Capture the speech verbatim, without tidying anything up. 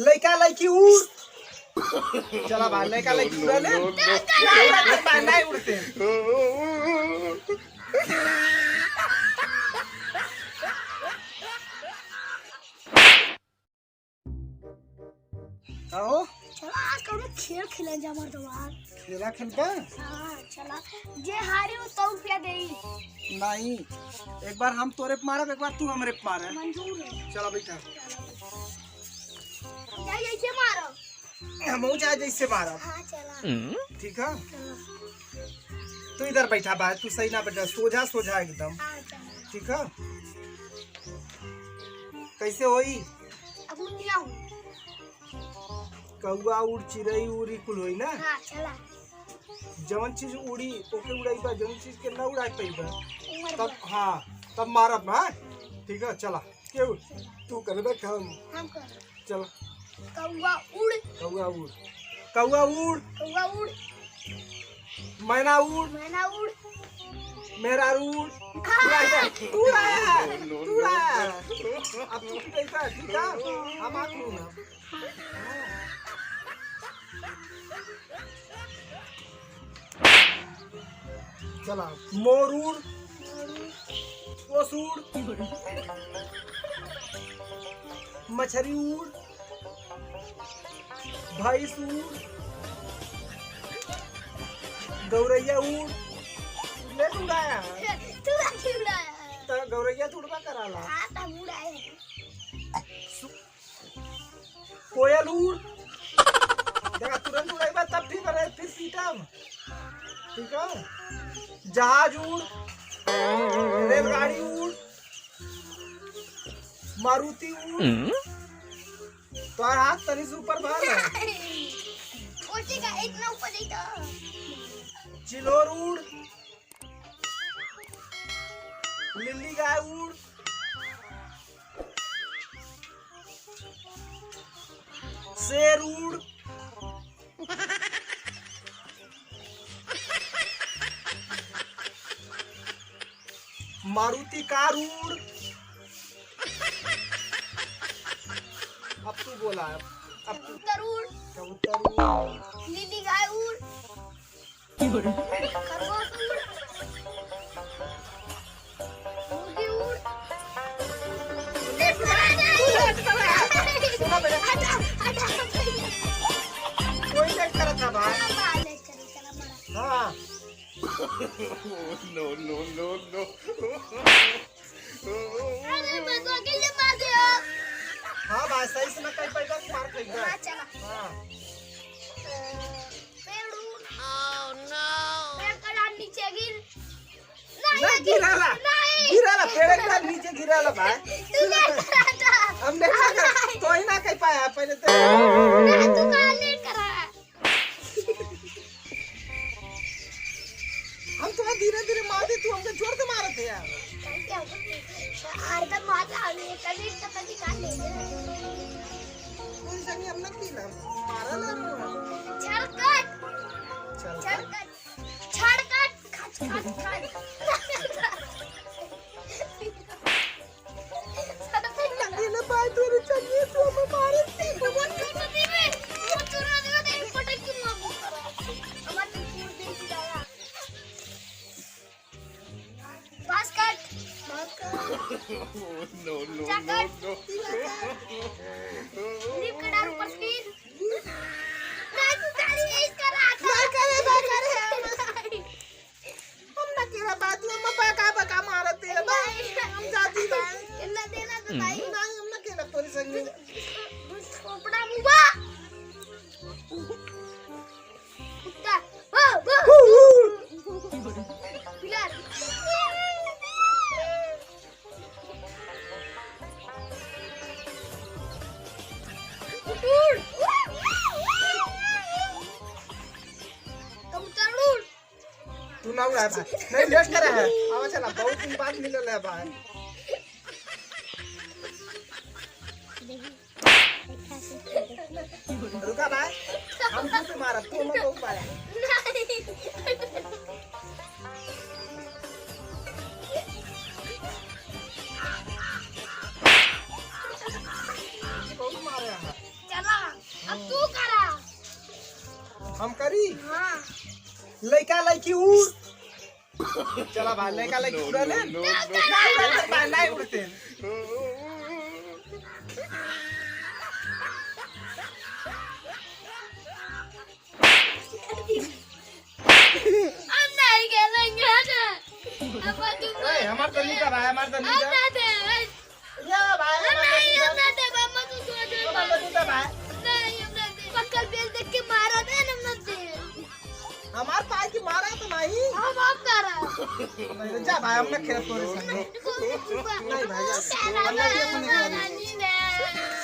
लइका लइकी उड़। चला बा, लइका लइकी उड़ा ले। नहीं, नहीं, नहीं, नहीं उड़ते। का हो? चला, आज कौनो खेल खेलल जा, मर्दवा। खेला खेलबा? हाँ, चला। जे हारी, उ सौ रुपया देई। नहीं, एक बार हम तोरे पे मारब, एक बार तू हमरे पे मारे। मंजूर है। चला बैठा। जा, ऐसे मारो। हमहू जा, जैसे मारब। हाँ, चला। ठीक है? चला। तू इधर बैठा बा, तू सही ना बैठा, सोझा, सोझा एकदम। हाँ, चला। ठीक है? कैसे होई? अब हम क्या हो? कौआ उड़, चिरई उड़, ई कुल होई ना? हाँ, चला। जवन चीज उड़ी, ओके उड़ाई बा, जवन चीज के ना उड़ाई पाई बा, उमर तब, बा। हाँ, तब मारब ना। ठीक है, चला। केहू, तू करबे काम। हम करब। चला। कौआ उड़। कौआ उड़। कौआ उड़। कौआ उड़। मैना उड़। मैना उड़। मेहरारू उड़। हाँ। तू उड़ाया, तू उड़ाया। अब तू पिटाई का, ठीक है? हम आँख मुँह ना। चला, मोर उड़, ओस उड़, मछरी उड़, भैंस उड़, गौरैया उड़, ले उड़ाया। तू काहे उड़ाया? तो गौरैया तो उड़बा कराला। हाँ, तब उड़ाए हैं। सु-, कोयल उड़। देखा, तुरंत उड़ाइबा तब ठीक रहे, फिर पीटम। ठीक है? जहाज उड़, रेलगाड़ी उड़, मारुति उड़। हम्म। तोहर हाथ तनी से ऊपर बा ना। ओसे का इतना ऊपर नहीं था। चिल्लोर उड़, लिल्ली गाय उड़, शेर उड़, मारुति कार उड़। अब तू बोला, अब, अब तू। कबूतर उड़। कबूतर उड़। लिली गाय उड़। खरगोश उड़। मुर्गी उड़। सुना बेटा। हटा, हटा, हटा। कोई नहीं करत है भाई। हाँ, बाल नहीं करे, चला बड़ा। हाँ। No, no, no, no। अरे, मैं तो अकेले मार दिया। हाँ भाई, सही से ना कहीं पैदा मार खाई। हाँ, चला। हाँ। पेड़ उड़। Oh, no। पेड़ का डाल नीचे गिर। नहीं, ना, नहीं, गिराला। नहीं। गिराला, पेड़ का नीचे गिराला भाई। तू नहीं करा था। हम नहीं करा। नहीं। तो ही ना कह पाया, पहले तो। नहीं, तू कहाँ नहीं करा? हम तुम्हें धीरे धीरे मार दे, तू हमके जोर से मारत है यार। क्या, क्या? आधा मार रहा है, तभी तो कभी काट लेंगे। कोई संगी हम ना पीला, मारा ना हम। छड़कट। छड़कट। छड़कट। छड़कट। खच, खच, खच। ये ले भाई, तोरे चाहिए तो हम मारे। वो चोर ना देवे, वो चोर ना देवे, तो एक पटक के मार दूँ। हमारे तो चोर दे दिया। बास्केट। No, no, no, no। लिफ्ट डाल ऊपर स्पीड। नहीं, तू गाड़ी यही कर रहा था। नहीं करे, नहीं करे। हम ना केला बात में, हम बका बका मारत है, भाई। हम जाती भाई। कितना देना तो भाई। नहीं, हम ना केला तोरी संग। खोपड़ा मुआ। कुत्ता। वो, वो। हु, हु। पिलर। उड़। कबूतर उड़। तू ना उड़ा भाई। नहीं, लेट करे है। आवा चला, बहुत दिन बाद मिलल है भाई। रुका भाई, हम तू पे मारा, तू मत मारा। बहुत मारे हैं। चला, हम करी? हाँ। लइका लइकी उड़। चला भाई, लइका लइकी उड़ा ले। नहीं उड़ते भाई, नहीं उड़ते। हम नहीं खेलेंगे ना। अब तुम ए, हमार तो निका भाई, हमार तो हम निका। ना दे। या भाई, हम हमार तो नहीं, निका। हम ना दे, हम तो सोच रहे हमार तो निका भाई। नहीं, हम ना दे। पक्कल बेल देख के मारा दे, हम ना दे। हमार पाई की मारा तो नहीं। हम आप करा। नहीं, जा भाई, हम ना खेलब तोरे संगे। नहीं भाई, जा। हम ना खेलब, हम ना खेलब। नहीं दे।